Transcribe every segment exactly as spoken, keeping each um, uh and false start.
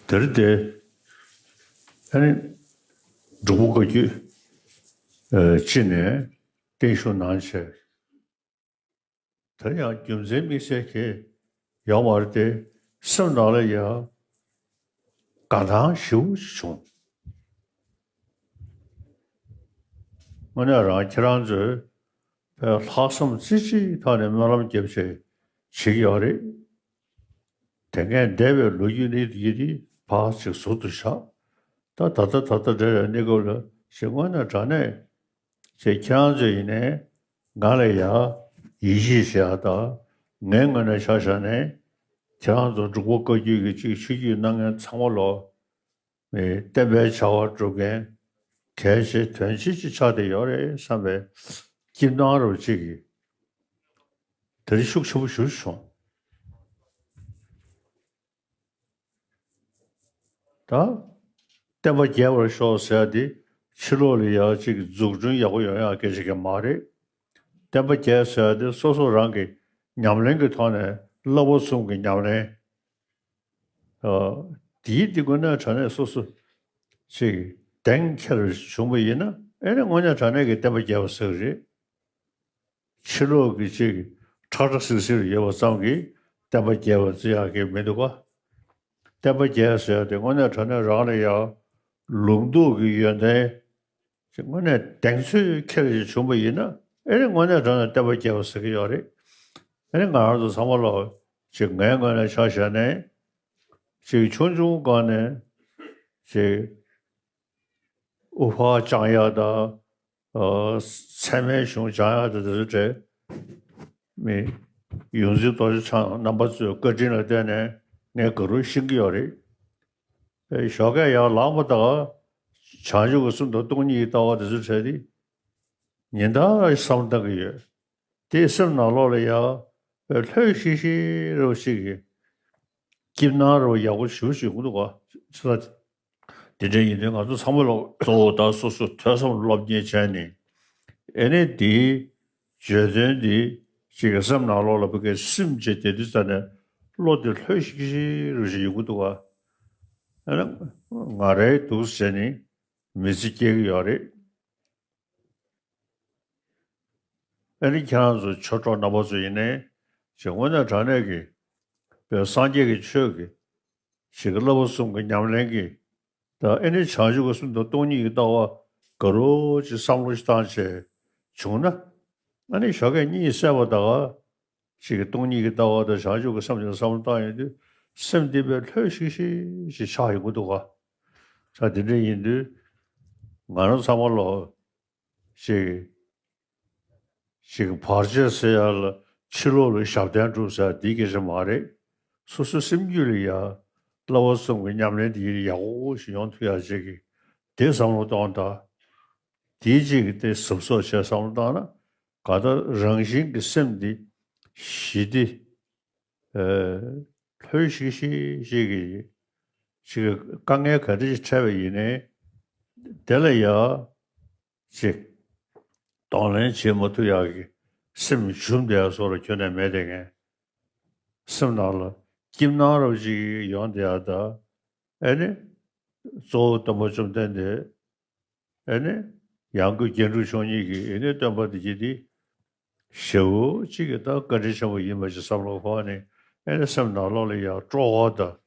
དེར་དེ་ཨ་ནི་འབྲུག་པ་བཀའ་བརྒྱུད་ཨ་སྤྱི་ནས་བརྟན་བཞུགས་གནང་བྱས། དེར་ཡང་རྒྱུ་མཚན་དམིགས་བསལ་གྱི་ཡོད་མ་རེད་དེ། སེམས་ནང་ལ་ཡང་དགའ་སྣང་ཞེ་པོ་ཅིག་བྱུང་། དངོས་གནས་རང་ཁྱེད་རང་ཚོས་ལྷག་བསམ་རྩེ་གཅིག་ཐོག་ནས་སྨོན་ལམ་བརྒྱབ་བྱས་བྱེད་ཀྱི་ཡོད་རེད། དེ་སྔའི་འདས་པའི་ལོ་རྒྱུས་ནི་ཡིན་དེ་ཕར་ཅིག་ཟུར་དུ་བཞག་ད་ད་ལྟ་ད་ལྟ་འདྲ་བའི་གནས་སྐབས་ལ་ཞེས་དངོས་གནས་དྲང་གནས་ཅེས་ཁྱེད་རང་ཚོ་ཡིན་ནའི་ང་ལ་ཡ་ཡིད་ཆེས་བྱེད་ཡ་དང་། ངའི་ངོས་ནས་ཆ་བཞག་ནས་ཁྱེད་རང་ཚོ་འབྲུག་པ་བཀའ་བརྒྱུད་ཀྱི་ཅིག་ཆོས་བརྒྱུད་གནང་མཁན་ཚང་མ་ལོ། བསྟན་པའི་བྱ་བ་སྒྲུབ་མཁན་གལ་ཆེ་དོན་ཆེ་ཅིག་ཆགས་བསྡད་ཡོད་རེད་བསམ་པའི་སྐྱིད་སྣང་རུ་ཅིག་གིས་དེ་རིང་ཤུགས་ཆེན་པོ་ཞེ་པོ་བྱུང་། ད་བསྟན་པ་རྒྱས་པར་ཤོག་ཟེར་ཡ་དེ་ཕྱི་ལོགས་ལ་ཡ་གཅིག་འཛུགས་སྐྲུན་ཡག་པོ་ཡོང་ཡ་སྐད་ཆ་གི་མ་རེད། བསྟན་པ་རྒྱས་ཟེར་ཡ་དེ་སོ་སོ་རང་གི་ཉམས་ལེན་གྱི་ཐོག་ནས་བསླབ་པ་གསུམ་གྱི་ཉམས་ལེན། ཨ། དེའི་དེ་དངོས་གནས་དྲང་གནས་སོ་སོ་ཅིག་གདེང་འཁེལ་བྱུང་བ་ཡིན་ན་ཨེ་ནི་དངོས་གནས་དྲང་གནས་ཀྱི་བསྟན་པ་རྒྱས་པ་ཟེར་གི་རེད། ཕྱི་ལོགས་ཀྱི་ཅིག་ཁྲ་ཁྲ་སིལ་སིལ་ཡོད་པ་ཙམ་གྱིས་བསྟན་པ་རྒྱས་པ་བརྩི་ཡག་གི་མི་འདུག་ག་བསྟན་པ་རྒྱས་ཟེར་ཏེ་དངོས་གནས་དྲང་གནས་རང་ལ་ཡང་ལུང་རྟོགས་ཀྱི་ཡོན་ཏན་ཅིག་དངོས་གནས་གདེང་ཚོད་འཁེལ་ཞིག་བྱུང་བ་ཡིན་ན་ཨེ་ནི་དངོས་གནས་དྲང་གནས་བསྟན་པ་རྒྱས་པ་ཟེར་གྱི་ཡོད་རེད། ཨེ་ནི་ང་རང་ཚོ་ཚང་མ་ལོ་ཅིག་ངའི་ངོས་ནས་ཆ་བཞག་ནས་ཅིག་ཆུང་ཆུང་སྒང་ནས་ཅིག་དབུ་ཕར་བཅང་ཡག་དང་། ཨ། ཚད་མའི་གཞུང་སྦྱང་ཡག་དང་དེ་ཚོ་གྲས་མི་ཡོངས་འཛིན་རྡོ་རྗེ་འཆང་རྣམ་པ་ཚོའི་བཀའ་དྲིན་ལ་བརྟེན་ནས་ངས་དགའ་རབ་ཤེས་ཀྱི་ཡོད་རེད། ཨེ། ཞོགས་ཀས་ཡར་ལངས་པ་དང་བྱང་ཆུབ་ཀྱི་སེམས་དང་སྟོང་ཉིད་ཀྱི་ལྟ་བ་དེ་ཚོ་གྲས་དེ་ཉིན་ལྟར་བསམ་བློ་བཏང་གི་ཡོད། དེས་སེམས་ནང་ལོགས་ལ་ཡང་ལྷོད་ཤིག་ཤིག་རོ་ཞིག་གི་སྐྱིད་སྣང་རོ་ཡག་པོ་ཞེ་པོ་ཞིག་ཡོང་གི་འདུག་ག་ཆི་ལ། དེ་འདྲ་ཡིན་དུས་ང་ཚོ་ཚང་མ་ལོ་གཙོ་བོ་ད་སོ་སོ་ཐོས་བསམ་སློབ་གཉེར་བྱས་ནས། ཨེ་ནི་དེའི་བརྗོད་དོན་འདི་ཅིག་གི་སེམས་ནང་ལོགས་ལ་བུ་གའི་སིམ་བྱས་བསྡད་དུས་ཙ་ནས་བློ་དེ་ལྷོད་ཤིག་ཤིག་རུ་ཞིག་ཡོང་གི་འདུག་ག་ཨེ་ནི་ང་རའི་འདུག་ཟེར་ནས་མི་ཚེ་སྐྱེལ་གི་ཡོད་རེད། ཨེ་ནི་ཁྱེད་རང་ཚོ་ཆོས་གྲོགས་རྣམ་པ་ཚོ་ཡིན་ནའི་ཅིག་དངོས་གནས་དྲང་གནས་ཀྱི་བོད་སངས་རྒྱས་ཀྱི་ཆོས་ཀྱི་ཞིག་གི་བསླབ་པ་གསུམ་གྱི་ཉམས་ལེན་གྱི་ད་ཨེ་ནི་བྱང་ཆུབ་ཀྱི་སེམས་དང་སྟོང་ཉིད་ཀྱི་ལྟ་བ་དགའ་རབ་ཅིག་བསམ་བློ་ཞིག་བཏང་བྱས་བྱུང་ན། ཨ་ནི་ཞོགས་ཀས་གཉིད་སད་པ་ད་ག་ཞིག་གི་སྟོང་ཉིད་ཀྱི་ལྟ་བ་དང་བྱང་ཆུབ་ཀྱི་སེམས་ཀྱི་བསམ་བློ་བཏང་ཡོང་དུས་སེམས་འདི་དཔེ་ལྷོད་ཤིག་ཤིག་ཞིག་ཆགས་ཡོང་གི་འདུག་ག་ས་དེ་འདྲ་ཡིན་དུས་ང་རང་ཚང་མ་ལོ། ཅིག་ཅིག་བར་ཆད་སེལ་ཡ་ལ་ཕྱི་ལོགས་ལ་ཞབས་བརྟན་སྒྲུབ་ཟེར་ཡ་འདི་སྐད་ཆ་མ་རེད། སོ་སོའི་སེམས་རྒྱུད་ལ་ཡ་བསླབ་པ་གསུམ་གྱི་ཉམས་ལེན་འདི་ཡག་པོ་ཞིག་ཡོང་ཐུབ་ཡ་ཅིག་གི་དེ་བསམ་བློ་གཏོང་དང་། དེའི་ཅིག་གི་དེ་ཟབ་གསོག་བྱས་བསམ་བློ་བཏང་ན་ག་ད་རང་བཞིན་གྱི་སེམས་འདི་ཞི་སྟེ་ལྷོད་ཤིག་ཤིག་ཤིག་གི་ཅིག་གི་དཀའ་ངལ་ག་འདྲ་ཞིག་འཕྲད་པ་ཡིན་ནའི་དེ་ལ་ཡ། ཅིག་གདོང་ལེན་བྱེད་མ་ཐུབ་ཡག་གི་སེམས་ཞུམ་བསྡད་ཡག་བཟོ་འདྲ་ཁྱོན་ནས་མེད་བསྡད་མཁན། སེམས་ནང་ལ་སྐྱིད་སྣང་རབ་ཅིག་ཡོང་བསྡད་ཡག་ད། ཨེ་ནི། གཙོ་བོ་སྟོན་པ་བཅོམ་ལྡན་འདས། ཨེ་ནི། ཡང་སྒོས་རྒྱན་དྲུག་མཆོག་གཉིས་ཀྱི་ཨེ་ནི་སྟོན་པ་འདི་གྱིས་འདི། ཞེ་པོ་ཅིག་གི་ད་བཀའ་དྲིན་ཆེན་པོ་ཡིན་པ་ཞིག་བསམ་བློ་འཁོར་ནས་ཨེ་ནི་སེམས་ནང་ལོགས་ལ་ཡང་སྤྲོ་བ་དང་།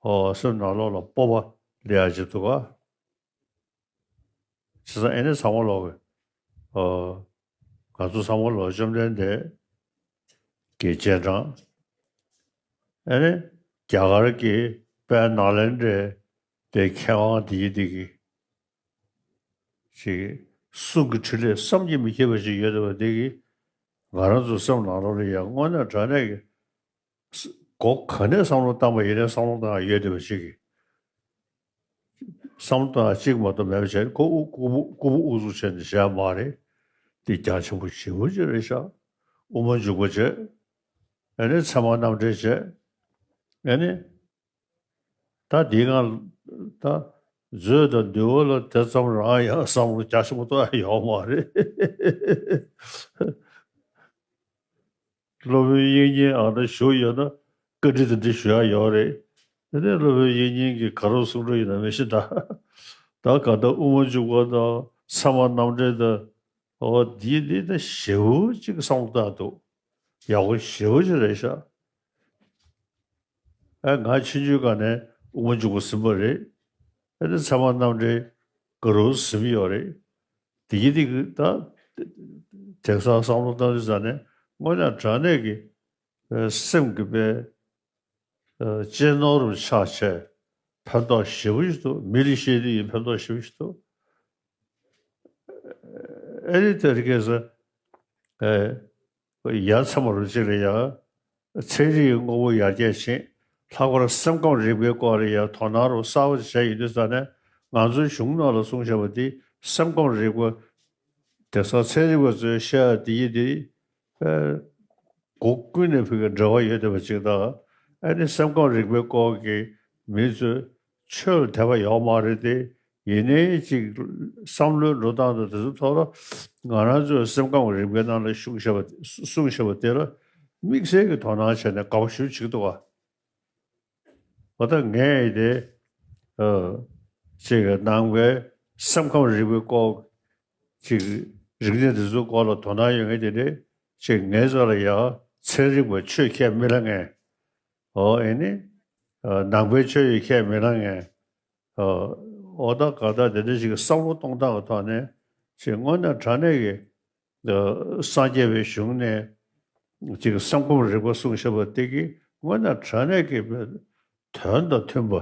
ཨོ་སེམས་ནང་ལོགས་ལ་སྤོབས་པ་སླེབས་ཡག་ཅིག་འདུག་ག་བྱས་ཙང་ཨེ་ནི་ཚང་མ་ལོག་གི། ཨོ། ང་ཚོ་ཚང་མ་ལོག་བཅོམ་ལྡན་འདས་ཀྱི་རྗེས་འབྲང་། ཨེ་ནི་རྒྱ་གར་གྱི་དཔལ་ནཱ་ལེནྡྲའི་དེ་མཁས་དབང་དེའི་དེ་གི་ཅིག་གསུང་གི་འཕྲིན་ལས་བསམ་གྱིས་མི་ཁྱབ་པ་ཞིག་ཡོད་བསྡད་པ་དེ་གིས་ང་རང་ཚོ་སེམས་ནང་ལོགས་ལ་ཡང་དངོས་གནས་དྲང་གནས་ཀྱི་སྒོ་ག་ནས་བསམ་བློ་བཏང་པ་ཡིན་ནའི་བསམ་བློ་བཏང་ཡ་ཡོད་བསྡད་པ་ཞིག་གིས། བསམ་བློ་བཏང་ཡ་གཅིག་མ་གཏོགས་མེད་པ་བྱས་ནས་ཁོ་དབུ་ལྐུགས་པ་ལྐུགས་པ་དབུ་བཙུགས་བྱས་ནས་བྱས་མ་རེད། དེ་རྒྱ་ཆེན་པོ་ཞེ་པོ་ཅིག་རེད་ཤག་དབུ་མ་འཇུག་པ་བྱས། ཨ་ནི་ཚད་མ་རྣམ་འགྲེལ་བྱས། ཨ་ནི། ད་འདི་སྒང་ད་མཛོད་དང་འདུལ་བ་ལ་དེ་ཙམ་རང་ཡང་བསམ་བློ་རྒྱ་ཆེན་པོ་གཏོང་ཡ་ཡོད་མ་རེད། སློབ་དཔོན་དབྱིག་གཉེན་ཨ་ན་བཞུགས་ཡོད་ན་བཀའ་འདྲི་དེ་འདྲི་ཞུ་ཡ་ཡོད་རེད། དེ་ནས་སློབ་དཔོན་དབྱིག་གཉེན་གྱིས་ག་རེ་གསུང་གི་ཡོད་ན་མི་ཤེས་ད། ད་ག་ད་དབུ་མ་འཇུག་པ་དང་ཚད་མ་རྣམ་འགྲེལ་དང་། འོ་འདི་འདི་ད་ཞེ་པོ་ཅིག་བསམ་བློ་བཏང་འདུག་ཡག་པོ་ཞེ་པོ་ཅིག་རེད་ཤག་ཨ་ང་ཆུང་ཆུང་སྒང་ནས་དབུ་མ་འཇུག་པ་ཟིན་པ་རེད། ཨ་ནི་ཚད་མ་རྣམ་འགྲེལ་ག་རུ་ཟིན་ཡོད་རེད། དེ་གི་དེ་གི་ད་དེང་སང་བསམ་བློ་བཏང་དུས་ཙ་ནས་དངོས་གནས་དྲང་གནས་ཀྱི་ཨ་སེམས་ཀྱི་དཔེ་ཨ་གཅེས་ནོར་རུ་ཆགས་བྱས་ཕན་ཐོགས་ཞེ་པོ་ཞིག་འདུག་མི་ལ་བཤད་དུས་ཡིན་ཕན་ཐོགས་ཞེ་པོ་ཞིག་འདུག་ཨ་ནི་དེ་རིང་ཁ་སང་ཨེ་ཡ་མཚན་མ་རུ་གཅིག་ལ་ཡ་ཚན་རིག་གི་དངོས་པོ་ཡར་རྒྱས་ཕྱིན། ལྷག་པར་སེམས་ཁམས་རིག་པའི་སྐོར་ལ་ཡ་དོ་སྣང་རུ་གསར་པ་བྱས་ཡོད་དུས་ཙ་ནས་ང་ཚོའི་གཞུང་ནང་ལ་གསུངས་བཞག་པ་དེ་སེམས་ཁམས་རིག་པ་དེང་སང་ཚན་རིག་པ་ཚོས་བཤད་ཡ་དེ་ཡི་དེ་ཨེ་སྒོ་ཀུན་ནས་ཕ་གི་འབྲེལ་བ་ཡོད་བསྡད་པ་ཅིག་དང་། ཨ་ནི་སེམས་ཁམས་རིག་པའི་སྐོར་གྱི་མི་ཚོས་ཆོས་ལ་དད་པ་ཡོད་མ་རེད་དེ། ཡིན་ནའི་ཅིག་བསམ་བློའི་འགྲོ་སྟངས་དང་དེ་ཚོའི་ཐོག་ལ་ང་རང་ཚོའི་སེམས་ཁམས་རིག་པའི་ནང་ལ་ཤུགས་བཞག་པ་གསུངས་བཞག་པ་དེ་ལ་དམིགས་བསལ་གྱི་དོ་སྣང་བྱས་ནས་དགའ་པོ་ཞེ་པོ་ཅིག་འདུག་བ། འོ་ད་ངས་དེ་ཨ་ཅིག་ནང་པའི་སེམས་ཁམས་རིག་པའི་སྐོར་ཅིག་རིག་གནས་དེ་ཚོའི་སྐོར་ལ་དོ་སྣང་ཡོད་མཁན་དེ་འདྲས་ཅིག་ངའི་རྩ་ལ་ཡ་ཚན་རིག་པ་ཆོས་ཁས་མི་ལེན་མཁན། ཨོ་ཨེ་ནི། ཨ་ནང་པའི་ཆོས་ཡི་ཁས་མི་ལེན་མཁན། ཨོ་ད་ག་ད་དེ་འདྲ་ཞིག་གི་བསམ་བློ་གཏོང་སྟངས་ཀྱི་ཐོག་ནས་ཅིག་དངོས་གནས་དྲང་གནས་ཀྱི་ཨ་སངས་རྒྱས་པའི་གཞུང་ནས་ཅིག་སེམས་ཁམས་རིག་པ་གསུངས་བཞག་པ་དེ་གི་དངོས་གནས་དྲང་གནས་ཀྱི་དོན་དང་མཐུན་པ།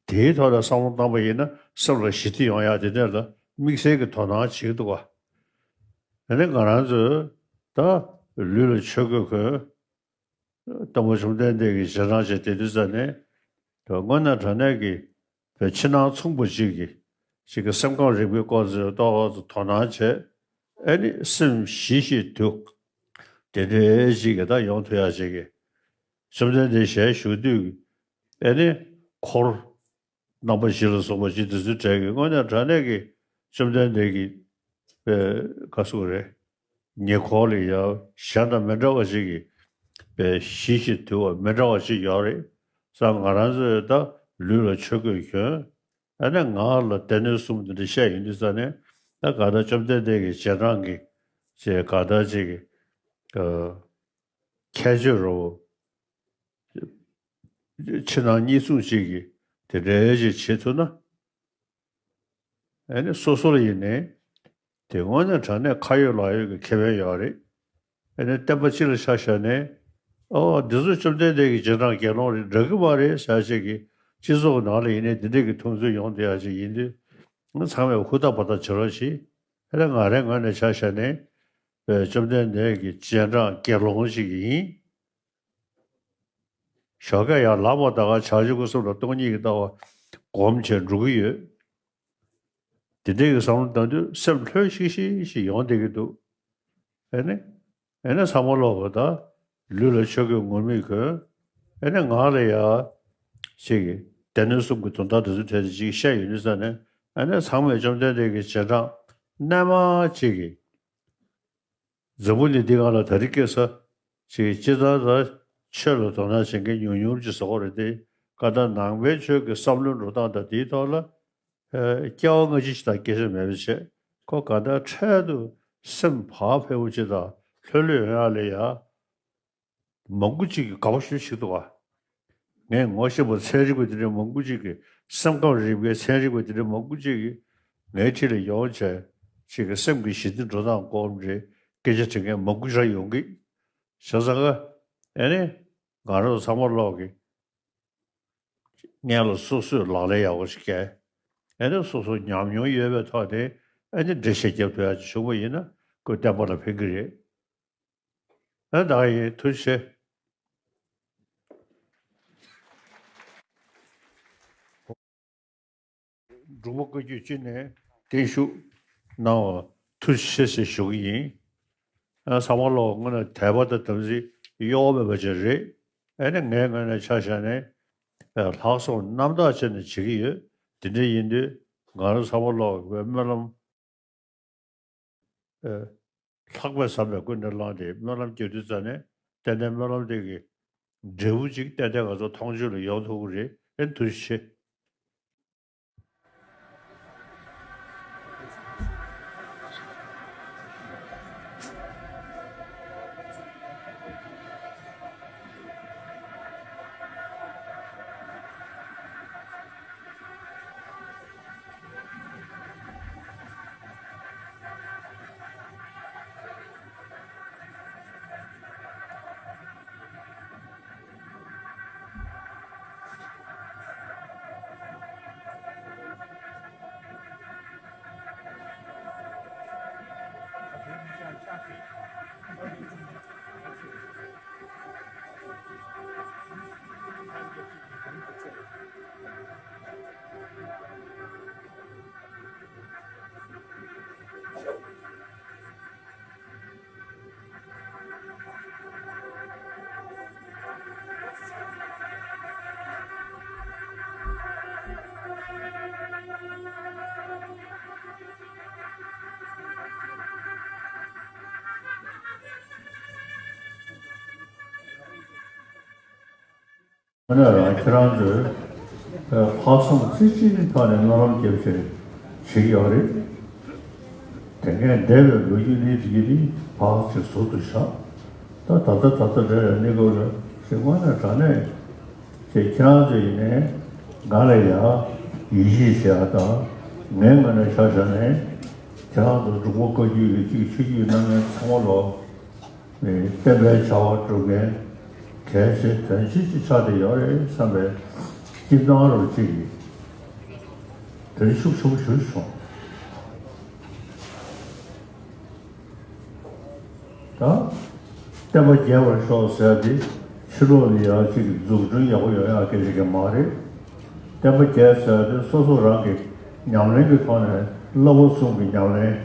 དེའི་ཐོག་ལ་བསམ་བློ་བཏང་པ་ཡིན་ན་སེམས་ལ་ཞི་བདེ་ཡོང་ཡག་དེ་འདྲ་ལ་དམིགས་བསལ་གྱི་དོ་སྣང་བྱེད་ཀྱི་འདུག་བ། ཨ་ནི་ང་རང་ཚོས་ད་ལུས་ལ་ཆོས་གོས་གོན། སྟོན་པ་བཅོམ་ལྡན་འདས་ཀྱི་རྗེས་འབྲང་བྱས་དེ་དུས་ཙ་ནས་དངོས་གནས་དྲང་གནས་ཀྱི་བའི་ཕྱི་ནང་མཚུངས་པ་ཅིག་གི་ཅིག་གི་སེམས་ཁམས་རིག་པའི་སྐོར་ཚོའི་ཏོག་ཙམ་དོ་སྣང་བྱས། ཨ་ནི་སེམས་ཞི་ཞིང་དུལ། དེ་འདྲའི་ཅིག་གི་ད་ཡོང་ཐུབ་ཡག་ཅིག་གི་བཅོམ་ལྡན་འདས་ཞལ་བཞུགས་དུས་ཀྱི་ཨ་ནི་འཁོར་རྣམ་པ་བཞི་ལ་སོགས་པ་ཅིག་དེ་ཚོའི་གྲས་ཀྱི་དངོས་གནས་དྲང་གནས་ཀྱི་བཅོམ་ལྡན་འདས་ཀྱི་པའི་བཀའ་གསུང་རེད། ཉེ་འཁོར་ལ་ཡང་གཞན་དང་མི་འདྲ་བ་ཞིག་གི་པའི་ཞི་ཞིང་དུལ་བ་མི་འདྲ་བ་ཞིག་ཡོད་རེད་ཙང་། ང་རང་ཚོས་ད་ལུས་ལ་ཆོས་གོས་གྱོན། ཨ་ནི་ངག་ལ་སྡེ་སྣོད་གསུམ་དེ་འདྲ་བཤད་ཡོང་དུས་ཙ་ནས་ད་ག་ད་བཅོམ་ལྡན་འདས་ཀྱི་རྗེས་འབྲང་གི་ཅེས་ག་ད་ཅིག་གི་ཨ་ཁྱད་ཆོས་རོ། ཕྱི་ནང་གཉིས་མཚུངས་ཅིག་གི་དེ་འདྲའི་ཅིག་བྱེད་ཐུབ་ན། ཨ་ནི་སོ་སོ་ལ་ཡིན་ནའི་དེ་དངོས་གནས་དྲང་གནས་ཁ་ཡོད་ལག་ཡོད་ཀྱི་ཁེ་ཕན་ཡོད་རེད། ཨ་ནི་བསྟན་པ་སྤྱི་ལ་ཆ་བཞག་ནས་ཨོ་འདི་ཚོ་བཅོམ་ལྡན་འདས་ཀྱི་རྗེས་འབྲང་དགེ་སློང་རེད་འདྲ་གི་མ་རེད་ཟེར་ཅིག་གི་སྤྱི་ཚོགས་ནང་ལ་ཡིན་ནའི་འདི་འདྲ་གི་མཐོང་ཚུལ་ཡོང་བསྡད་ཡག་ཅིག་ཡིན་དུས་ང་ཚང་མས་ཧུར་ཐག་འབད་ཐག་བྱེད་རོགས་གྱིས། ཨ་ནི་ང་རའི་ངོས་ནས་ཆ་བཞག་ནས་བཅོམ་ལྡན་འདས་ཀྱི་རྗེས་འབྲང་དགེ་སློང་ཞིག་ཡིན། ཞོགས་ཀས་ཡར་ལངས་པ་ད་ག་བྱང་ཆུབ་ཀྱི་སེམས་ལ་སྟོང་ཉིད་ཀྱི་ལྟ་བ་སྒོམ་བྱས་འགྲོ་གི་ཡོད། དེ་འདྲའི་གི་བསམ་བློ་བཏང་དུས་སེམས་ལྷོད་ཤིག་ཤིག་ཞིག་ཡོང་བསྡད་ཀྱི་འདུག་ཨེ་ནི། ཨེ་ནི་ཚང་མ་ལོག་གི་ད་ལུས་ལ་ཆོས་གོས་ངུར་སྨྲིག་གོན། ཨེ་ནི་ངག་ལ་ཡ་ཅིག་གི་སྡེ་སྣོད་གསུམ་གྱི་དོན་དག་དེ་ཚོ་ཐད་དུ་ཅིག་བཤད་ཡོང་དུས་ཙ་ནས་ཨེ་ནི་ཚང་མས་བཅོམ་ལྡན་འདས་ཀྱི་རྗེས་འབྲང་རྣལ་མ་ཅིག་གི་འཛམ་བུ་གླིང་འདི་སྒང་ལ་ད་རེས་ཁ་སང་ཅིག་སྤྱིར་བཏང་ད་ཆོས་ལ་དོ་སྣང་བྱེད་མཁན་ཉུང་ཉུང་ཅིག་བཟོ་གི་རེད་དེ། ག་ད་ནང་པའི་ཆོས་ཀྱི་བསམ་བློའི་འགྲོ་སྟངས་དང་དེའི་ཐོག་ལ་ཨ་སྐྱེ་བ་སྔ་ཕྱི་ཞིག་དང་སྐད་ཆ་མེད་པ་བྱས། ཁོ་ག་ད་འཕྲལ་དུ་སེམས་བག་ཕེབས་པོ་ཅིག་དང་ལྷོད་ལྷོད་ཡོང་ཡག་ལ་ཡ། མང་པོ་ཅིག་གིས་དགའ་པོ་ཞེ་པོ་ཞིག་འདུག་ག་ངས་ངོ་ཤེས་པ་ཚན་རིག་པ་དེ་འདྲ་མང་པོ་ཅིག་གིས། སེམས་ཁམས་རིག་པའི་ཚན་རིག་པ་དེ་འདྲ་མང་པོ་ཅིག་གིས་ངའི་འཁྲིས་ལ་ཡོང་བྱས་ཅིག་གི་སེམས་ཀྱི་ཞི་བདེ་འགྲོ་སྟངས་སྐོར་རེ་སྐད་ཆ་དྲི་མཁན་མང་པོ་ཞིག་ཡོང་གི། བྱས་ཙང་ཀ་ཨེ་ནི་ང་རང་ཚང་མ་ལོག་གི་སྔོན་ལ་སོ་སོས་ལག་ལེན་ཡག་པོ་ཞིག་བཀལ། ཨེ་ནི་སོ་སོ་ཉམས་མྱོང་ཡོད་པའི་ཐོག་ནས་ཨེ་ནི་འགྲེལ་བཤད་རྒྱབ་ཐུབ་ཡག་ཅིག་བྱུང་བ་ཡིན་ན་ཁོ་བསྟན་པ་ལ་ཕན་གི་རེད། ཨ་ད་ཡིན་ཐུགས་རྗེ་ཆེ། འབྲུག་མོ་བཀའ་བརྒྱུད་སྤྱི་ནས་བརྟན་བཞུགས་གནང་བ་ཐུགས་རྗེ་ཆེ་ཞེས་ཞུ་གི་ཡིན། ཨ་ཚང་མ་ལོག་སྔོན་ལ་དད་པ་དང་དམ་ཚིག་གཡོ་བ་མེད་པ་ཅིག་རེད། ཨ་ནི་ངའི་ངོས་ནས་ཆ་བཞག་ནས་ལྷག་བསམ་རྣམ་དག་བྱས་ནས་བྱེད་ཀྱི་ཡོད། དེ་འདྲ་ཡིན་དུས་ང་རང་ཚང་མ་ལོག་གི་སྨོན་ལམ། ཨ་ལྷག་པའི་བསམ་པས་ཀུན་ནས་བསླངས་ཏེ་སྨོན་ལམ་རྒྱག་དུས་ཙ་ནས་ཏན་ཏན་སྨོན་ལམ་དེ་གི་འབྲས་བུ་ཅིག་ཏན་ཏན་ང་ཚོ་མཐོང་ཆོས་ལ་ཡོང་ཐུབ་ཀྱི་རེད། ཨེ་འདུག་ཤེས། དངོས་གནས་རང་ཁྱེད་རང་ཚོས་ཕར་ཚུར་རྩིས་གཅིག་གི་ཐོག་ནས་སྨོན་ལམ་རྒྱབ་བྱས་བྱེད་ཀྱི་ཡོད་རེད། དེ་སྔའི་འདས་པའི་ལོ་རྒྱུས་གནས་ཚུལ་གྱི་ནི་ཕར་ཚུར་ཟུར་དུ་བཞག་ད་ད་ལྟ་ད་ལྟ་འདྲ་བའི་གནས་སྐབས་ལ་ཞིག་དངོས་གནས་དྲང་གནས་ཀྱི་ཁྱེད་རང་ཚོ་ཡིན་ནའི་ང་ལ་ཡང་ཡིད་ཆེས་བྱེད་ཡག་དང་ངའི་ངོས་ནས་ཆ་བཞག་ནས་ཁྱེད་རང་ཚོ་འབྲུག་པ་བཀའ་བརྒྱུད་ཀྱི་གཅིག་ཆོས་བརྒྱུད་རྣམ་གཉིས་ཚང་མ་ལོ། བསྟན་པའི་བྱ་བ་སྒྲུབ་མཁན་གལ་ཆེ་དོན་ཆེ་ཅིག་ཆགས་བསྡད་ཡོད་རེད་བསམ་པའི་སྐྱིད་སྣང་རོ་གཅིག་གིས་དེ་རིང་ཤུགས་ཆེན་པོ་ཞུ་བྱུང་། ད་བསྟན་པ་རྒྱས་པར་ཤོག་ཟེར་ཏེ་ཕྱི་ལོགས་ལ་ཡང་ཅིག་འཛུགས་སྐྲུན་ཡག་པོ་ཡོང་ཡག་སྐད་ཆ་གི་མ་རེད། བསྟན་པ་རྒྱས་ཟེར་ཏེ་སོ་སོ་རང་གི་ཉམས་ལེན་གྱི་ཐོག་ནས་བསླབ་པ་གསུམ་གྱི་ཉམས་ལེན།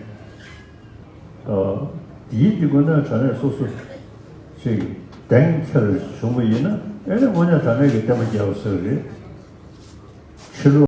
དེའི་འདི་དགོས་ན་དྲ་གནས་སོ་སོ་ཞིག་གདེང་འཁེལ་བྱུང་བ་ཡིན་ན་ཨེ་ནི་དངོས་གནས་དྲ་གནས་ཀྱི་བསྟན་པ་རྒྱས་པ་ཟེར་རེད། ཕྱི་ལོགས་